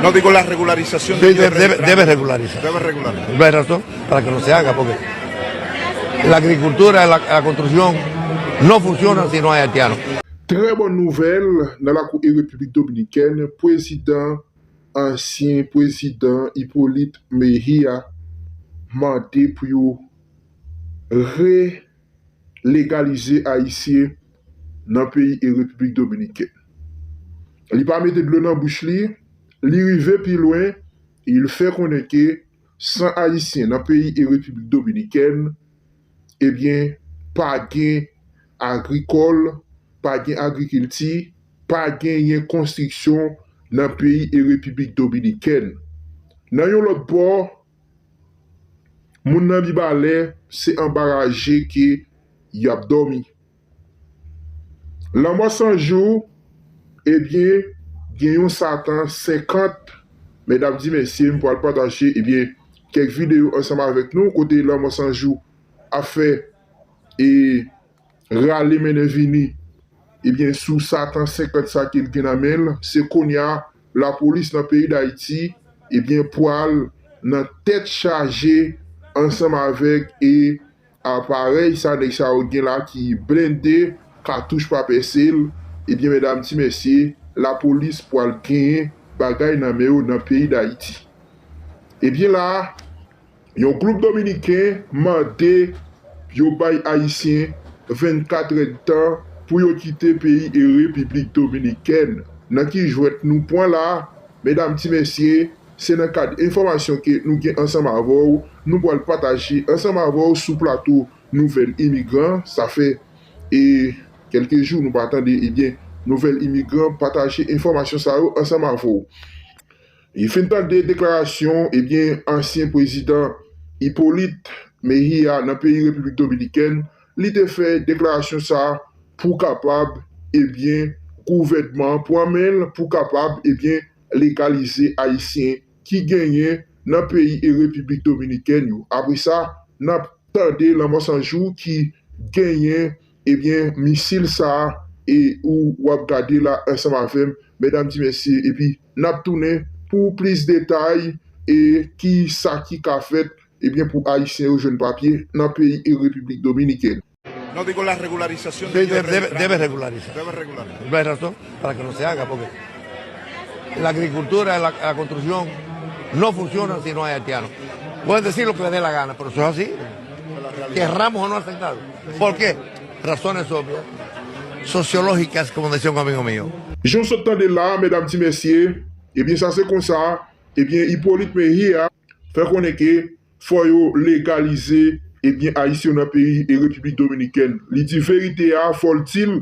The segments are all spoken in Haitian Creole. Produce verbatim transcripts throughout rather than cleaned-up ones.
No digo la regularización de... Sí, de- debe, debe regularizar. Debe regularizar. No hay razón para que no se haga, porque la agricultura, la, la construcción no funciona si no hay haitianos. Trè bòn nouvèl nan lakou e Repiblik Dominikèn, prezidan, ansyen prezidan Hippolyte Mejia mande pou yo re legalize Ayisyen nan peyi e Repiblik Dominikèn. Li pa mete dlo nan bouch li, li rive pi lwen, e li fè konnen ke san Ayisyen nan peyi e Repiblik Dominikèn, ebyen, pa gen agrikòl, pa gen agrikilti, pa genyen konstriksyon nan peyi e Repiblik Dominikèn. Nan yon lòt bò, moun nan Mibalè, se anba raje ke y ap dòmi. Lanmò San Jou, ebyen, gen yon satan senkant, medam di mesye, m pral pataje, ebyen, kèk videyo ansanm avèk nou, kote Lanmò San Jou ap fè e rale mennen vini, ebyen, sou satan senkant sa ke l gen nan men l, se kounye a lapolis nan peyi Dayiti, ebyen, pral nan tèt chaje ansanm avèk e aparèy sa nèg sa yo gen la ki blende, katouch pa pèse l, ebyen, medam ti mesye, lapolis pral genyen bagay nan men yo nan peyi Dayiti. Ebyen la, yon gwoup dominiken mande yo bay Ayisyen vennkat èdtan pou yo kite peyi e Repiblik Dominikèn. Nan ki jwèt nou pran la, medam ti mesye, se nan kad enfòmasyon ke nou gen ansanm avè w, nou pral pataje ansanm avè w sou plato Nouvèl Imigran. Sa fè e kèlke jou nou pa tande, ebyen, Nouvèl Imigran pataje enfòmasyon sa yo ansanm avè w. Li fin tande deklarasyon, ebyen, ansyen prezidan Hippolyte Mejia nan peyi Repiblik Dominikèn, li te fè deklarasyon sa a pou kapab, ebyen, gouvènman an pran men l pou kapab, ebyen, legalize Ayisyen ki genyen nan peyi e Repiblik Dominikèn yo. Apre sa, n ap tande Lanmò San Jou ki genyen, ebyen, misil sa a, e ou w ap gade la ansanm avè m, medam ti mesye, epi n ap tounen pou plis detay e ki sa ki ka fèt, ebyen, pou Ayisyen yo jwenn papye nan peyi e Repiblik Dominikèn. No digo la regularización de... Sí, de- debe, debe regularizar. Debe regularizar. No hay razón para que no se haga, porque la agricultura, la, la construcción no funciona si no hay haitianos. Pueden decir lo que les dé la gana, pero eso es así. Querramos o no aceptar. ¿Por qué? Razones obvias, sociológicas, como decía un amigo mío. Jan w sot tande la, medam ti mesye, ebyen, sa se konsa, ebyen, Hippolyte Mejia fè konnen ke fò yo legalize, ebyen, Ayisyen yo nan peyi e Repiblik Dominikèn. Li di verite a, fò l di l,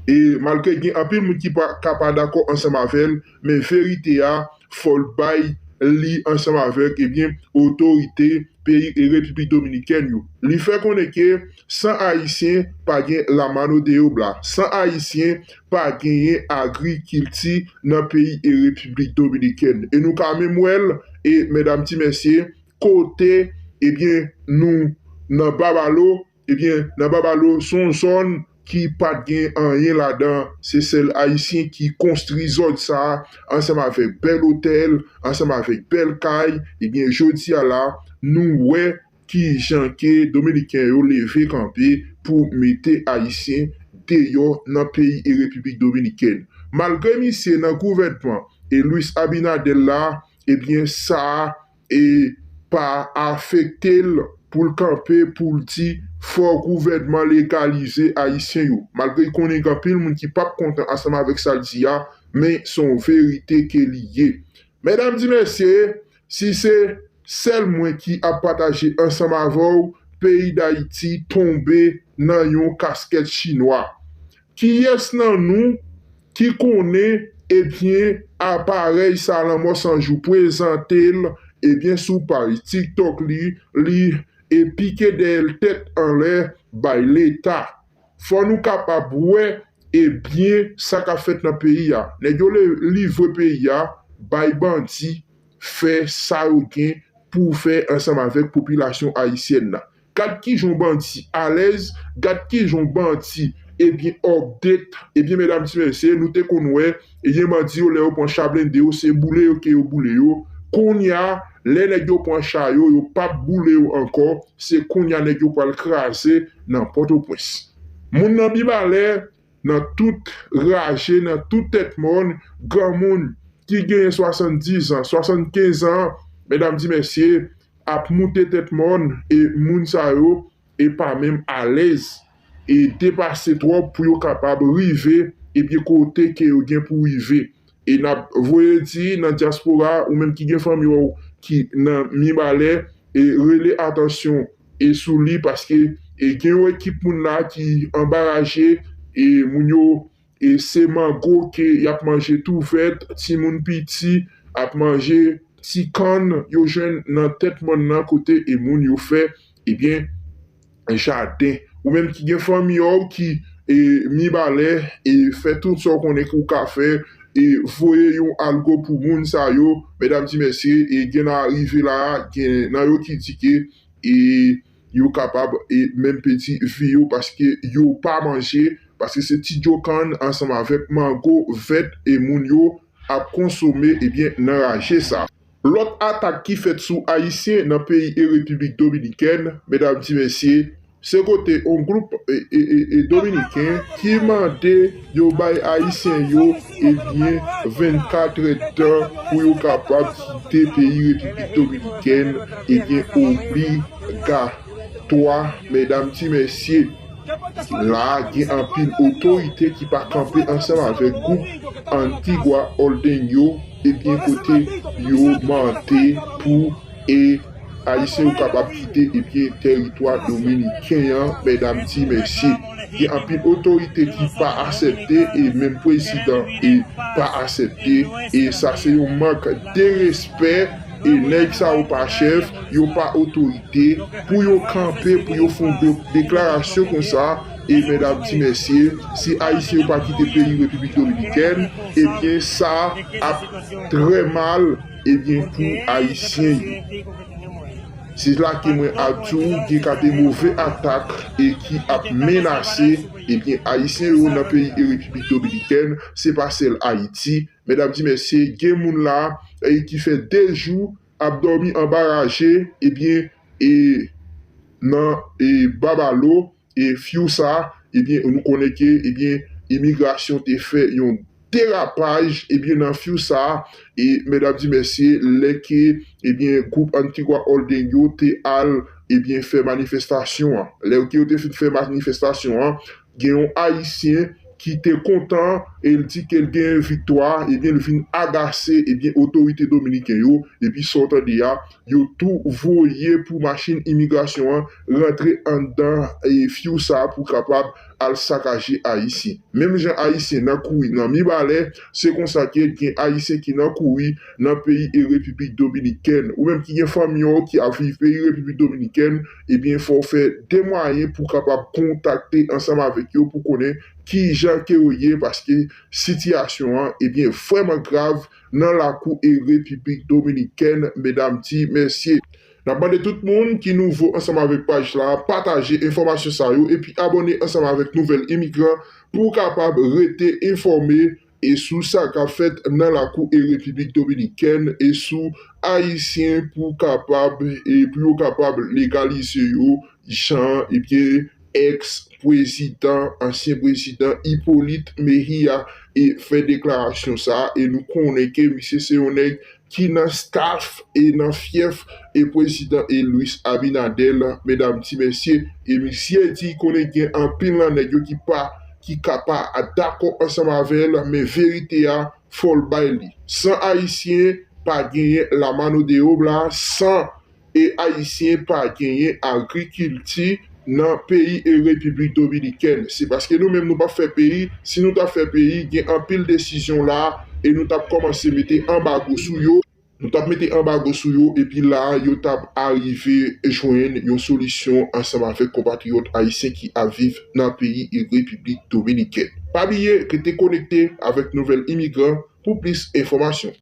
e malgre gen anpil moun ki pa, ka pa dakò ansanm avè l, men verite a, fò l bay li ansanm avèk, ebyen, otorite peyi e Repiblik Dominikèn yo. Li fè konnen ke san Ayisyen pa gen la mano de obra, san Ayisyen pa genyen agrikilti nan peyi e Repiblik Dominikèn. E nou ka menm wè l, e medam ti mesye, kote, ebyen, nou nan Babalo, ebyen, nan Babalo, se yon zòn ki pa t gen anyen ladan, se sèl Ayisyen ki konstwi zòn sa a, ansanm avèk bèl otèl, ansanm avèk bèl kay, ebyen, jodi a la, nou wè kijan ke Dominiken yo leve kanpe pou mete Ayisyen deyò nan peyi e Repiblik Dominikèn. Malgre misye nan gouvènman e Luis Abinader la, ebyen, sa e pa afekte l pou l kanpe pou l di fò gouvènman legalize Ayisyen yo. Malgre l konnen gen anpil moun ki p ap kontan ansanm avèk sa l di a, men se yon verite ke li ye. Medam di mesye, si se sèl mwen ki ap pataje ansanm avè w, peyi Dayiti tonbe nan yon kaskèt chinwa. Kiyès nan nou ki konnen, ebyen, aparèy sa Lanmò San Jou prezante l, ebyen, sou paj TikTok li, li e pike dèyè l tèt anlè bay Leta. Fò nou kapab wè, ebyen, sa k ap fèt nan peyi a. Nèg yo le- livre peyi a bay bandi, fè sa yo gen pou fè ansanm avèk popilasyon ayisyèn nan. Gad kijan bandi alèz, gad kijan bandi ebyen, update. Ebyen, medam, ti mesye, nou te konn wè, ebyen, bandi yo, lè yo pran cha blende yo, se boule yo ke yo boule yo. Kounye a, lè nèg yo pran cha yo, yo p ap boule yo ankò, se kounye a nèg yo pral kraze nan Pòtoprens. Moun nan Mibalè, nan tout raje, nan tout tèt mòn, granmoun ki genyen swasanndiz an, swasannkenz an, medam, ti mesye, ap moute tèt mòn, e moun sa yo, e pa menm alèz, e depase twòp pou yo kapab rive, ebyen, kote ke yo gen pou rive. E n ap voye di nan dyaspora, ou menm ki gen fanmi w ki nan Mibalè, e rele atansyon e sou li, paske, e gen yon ekip moun la ki anba raje, e moun yo, e se mango ke y ap manje tou vèt, timoun piti ap manje ti kann yo jwenn nan tèt mòn nan kote e moun yo fè, ebyen, jaden. Ou menm ki gen fanmi w ki, e, Mibalè, e fè tout sa w konnen ke w ka fè, e voye yon algo pou moun sa yo, medam, ti mesye, e gen nan rive la, gen nan yo ki di ke, e yo kapab, e menm pèdi vi yo paske yo pa manje, paske se ti djo kann ansanm avèk mango vèt e moun yo ap konsome, ebyen, nan raje sa. Lòt atak ki fèt sou Ayisyen nan peyi e Repiblik Dominikèn, medam, ti mesye, se kote yon gwoup, e, e, e, e, Dominiken ki mande yo bay Ayisyen yo, ebyen, vennkat èdtan pou yo kapab kite peyi Repiblik Dominikèn, ebyen, obligatwa, medam, ti mesye. La, gen anpil otorite ki pa kanpe ansanm avèk gwoup Antigua Holding yo, ebyen, kote yo mande pou, e, Ayisyen yo kapab kite, ebyen, tèritwa dominiken an, medam, ti mesye. Gen anpil otorite ki pa aksepte, e menm prezidan, e pa aksepte, e sa se yon mank de respè, e nèg sa yo pa chèf, yo pa otorite, pou yo kanpe, pou yo fè yon de-, deklarasyon konsa, e medam, ti mesye, si Ayisyen yo pa kite peyi Repiblik Dominikèn, ebyen, sa ap trè mal, ebyen, pou Ayisyen yo. Se la ke mwen ap di w, gen ka de move atak e ki ap menase, ebyen, Ayisyen yo nan peyi e Repiblik Dominikèn, se pa sèl Ayiti. Medam, ti mesye, gen moun la, e ki fè de jou ap dòmi anba raje, ebyen, e nan, e Babalo, e fyou sa, ebyen, nou konnen ke, ebyen, imigrasyon te fè yon derapaj, ebyen, nan fyou sa, e medam, ti mesye, lè ke, ebyen, gwoup Antigua Holding yo te al, ebyen, fè manifestasyon an. Lè ke yo te fin fè manifestasyon an, gen yon Ayisyen ki te kontan, e l di ke l genyen viktwa, ebyen, l vin agase, ebyen, otorite dominiken yo, epi sa w tande a, yo tou voye pou machin imigrasyon an rantre anndan, e, fyou sa pou kapab al sakaje Ayisyen. Menm jan Ayisyen nan kouri nan Mibalè, se konsa ke gen Ayisyen ki nan kouri nan peyi e Repiblik Dominikèn. Ou menm ki gen fanmi w ki ap viv peyi Repiblik Dominikèn, ebyen, fò w fè de mwayen pou kapab kontakte ansanm avèk yo pou konnen kijan ke yo ye, paske sitiyasyon an, ebyen, vrèman grav nan lakou e Repiblik Dominikèn, medam, ti mesye. N ap mande tout moun ki nouvo ansanm avèk paj la, pataje enfòmasyon sa yo epi abòne ansanm avèk Nouvèl Imigran pou w kapab rete enfòme e sou sa k ap fèt nan lakou e Repiblik Dominikèn e sou Ayisyen pou kapab, e pou yo kapab legalize yo, jan, ebyen, èks prezidan, ansyen prezidan Hippolyte Mejia, e fè deklarasyon sa, e nou konnen ke misye se yon nèg ki nan staff e nan fyèf e prezidan e Luis Abinader, medam, ti mesye, e misye di konnen gen anpil nan nèg yo ki pa, ki ka pa dakò ansanm avè l, men verite a, fò l bay li. San Ayisyen, pa genyen la mano de obra, san e Ayisyen pa genyen agrikilti nan peyi e Repiblik Dominikèn. Se paske nou menm nou p ap fè peyi. Si nou t ap fè peyi, gen anpil desizyon la e nou t ap kòmanse mete anbago sou yo. Nou t ap mete anbago sou yo epi la, yo t ap arive jwenn yon solisyon ansanm avèk konpatriyòt ayisyen ki ap viv nan peyi e Repiblik Dominikèn. Pa bliye rete konekte avèk Nouvèl Imigran pou plis enfòmasyon.